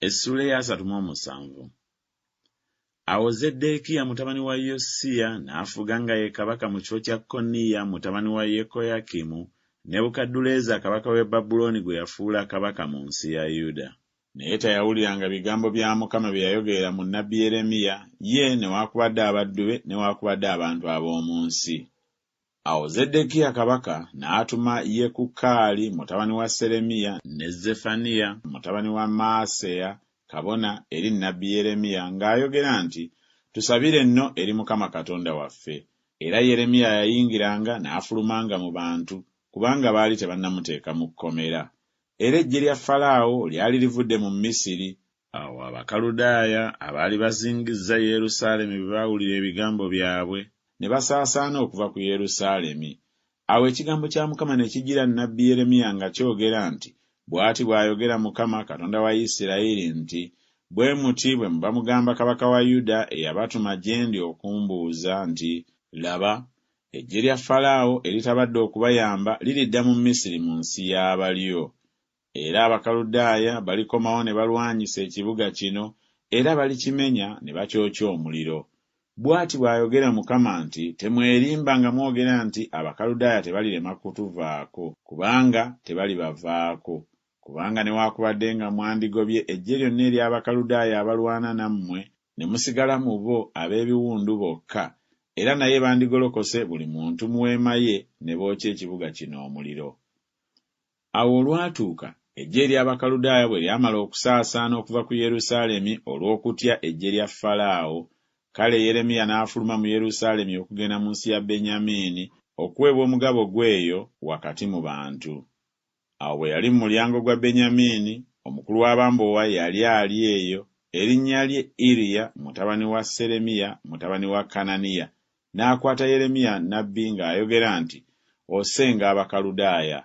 Essuula ey'asatu mu omusanvu. Awo Zeddeekiya mutabani wa Yosiya n'afuga nga ye kabaka mu kifo kya Koniya mutabani wa Yekoyakimu, Nebukadduleeza kabaka w'e Babulooni gwe yafuula kabaka mu nsi ya Yuda. Naye teyawuliranga bigambo bya Mukama bye yayogerera mu nnabbi Yeremiya, ye newaakubadde abaddu be newaakubadde abantu ab'omu nsi. Awo Zeddekiya kabaka n'atuma Yekukaali mutabani wa Seremiya ne Zeffaniya mutabani wa Maaseya kabona eri nnabbi Yeremiya ng'ayogera nti Tusabire nno eri Mukama Katonda waffe. Era Yeremiya yayingiranga n'afulumanga mu bantu, kubanga baali tebannamuteeka mu kkomera. Era eggye lya Falaawo lyali livudde mu Misiri. Awo Abakaludaaya abaali bazingizza Yerusaalemi bwe baawulira ebigambo byabwe, ne basaasaana okuva ku Yerusaalemi. Awo ekigambo kya Mukama ne kijjira nnabbi Yeremiya nga kyogera nti Bw'ati bw'ayogera Mukama, Katonda wa Isirayiri nti Bwe muti bwe muba mugamba kabaka wa Yuda eyabatuma gye ndi okumbuuza nti Laba, eggye lya Falaawo eritabadde okubayamba liridda mu Misiri mu nsi y'abalyo. Era Abakaludaaya balikomawo ne balwanyisa ekibuga kino, era balikimenya ne bakyokya omuliro. Bw'ati bw'ayogera Mukama nti Temwerimba nga mwogera nti Abakaludaaya tebalirema kutuvaako, kubanga tebalibavaako. Kubanga newaakubadde nga mwandigobye eggye lyonna ery'Abakaludaaya abalwana nammwe, ne musigala mu bo ab'ebiwundu bokka, era naye bandigolokose buli muntu mu weema ye ne bookya ekibuga kino omuliro. Awo olwatuuka, eggye ery'Abakaludaaya bwe lyamala okusaasaana okuva ku Yerusaalemi olw'okutya eggye lya Falaawo, kale Yeremiya n'afuluma mu Yerusaalemi okugenda mu nsi ya Benyamiini okuweebwa omugabo gwe eyo wakati mu bantu. Awo bwe yali mu mulyango gwa Benyamiini, omukulu w'abambowa yali ali eyo, erinnya lye Iriya mutabani wa Seremiya mutabani wa Kananiya, n'akwata Yeremiya nnabbi ng'ayogera nti Osenga Abakaludaaya.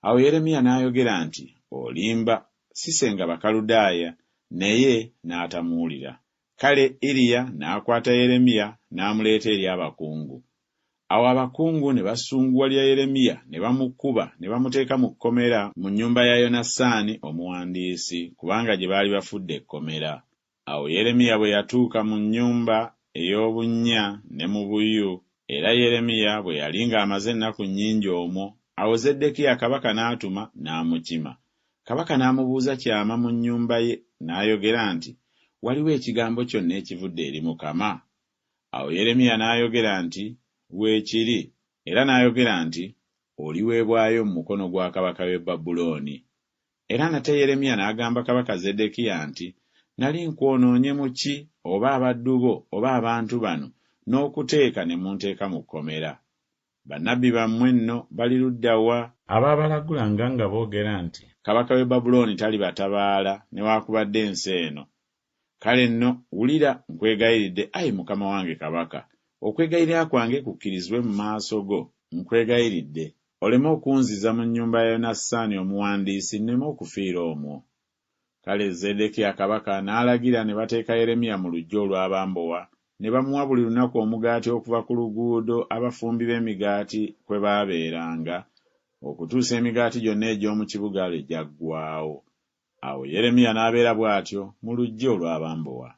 Awo Yeremiya n'ayogera nti Olimba, sisenga Bakaludaaya, naye n'atamuwulira. Kale Iriya n'akwata Yeremiya n'amuleeta eri abakungu. Awo abakungu ne basunguwalira Yeremiya ne bamukuba ne bamuteeka mu kkomera mu nnyumba ya Yonasaani omuwandiisi, kubanga gye baali bafudde ekkomera. Awo Yeremiya bwe yatuuka mu nnyumba ey'obunnya ne mu buyu, era Yeremiya bwe yali ng'amaze ennaku nnyingi omwo, awo Zeddekiya kabaka n'atuma n'amukima. Kabaka n'amubuuza kyama mu nnyumba ye, n'ayogera nti Waliwo ekigambo kyonna ekivudde eri Mukama? Awo Yeremiya n'ayogera nti Weekiri. Era n'ayogera nti Oliweebwayo mu mukono gwa kabaka w'e Babulooni. Era nate Yeremiya n'agamba kabaka Zeddekiya nti, Nali nkwonoonye mu ki, oba abaddu bo, oba abantu bano, n'okuteeka ne munteeka mu kkomera? Bannabbi bammwe nno bali ludda wa? Abaabalagulanga nga boogera nti Kabaka w'e Babulooni talibatabaala newaakubadde ensi eno. Kale nno, wulira, nkwegayiridde, ai mukama wange kabaka, okwegayirira kwange kukkirizibwe mu maaso go, nkwegayiridde, oleme okunziza mu nnyumba ya Yonasaani omuwandiisi nneme okufiira omwo. Kale Zeddekiya kabaka n'alagira ne bateeka Yeremiya mu luggya olw'abambowa, ne bamuwa buli lunaku omugaati okuva ku luguudo abafumbi b'emigaati kwe baabeeranga, okutuusa emigaati gyonna egy'omu kibuga lwe gyaggwaawo. Awo Yeremiya n'abeera bw'atyo mu luggya olw'abambowa.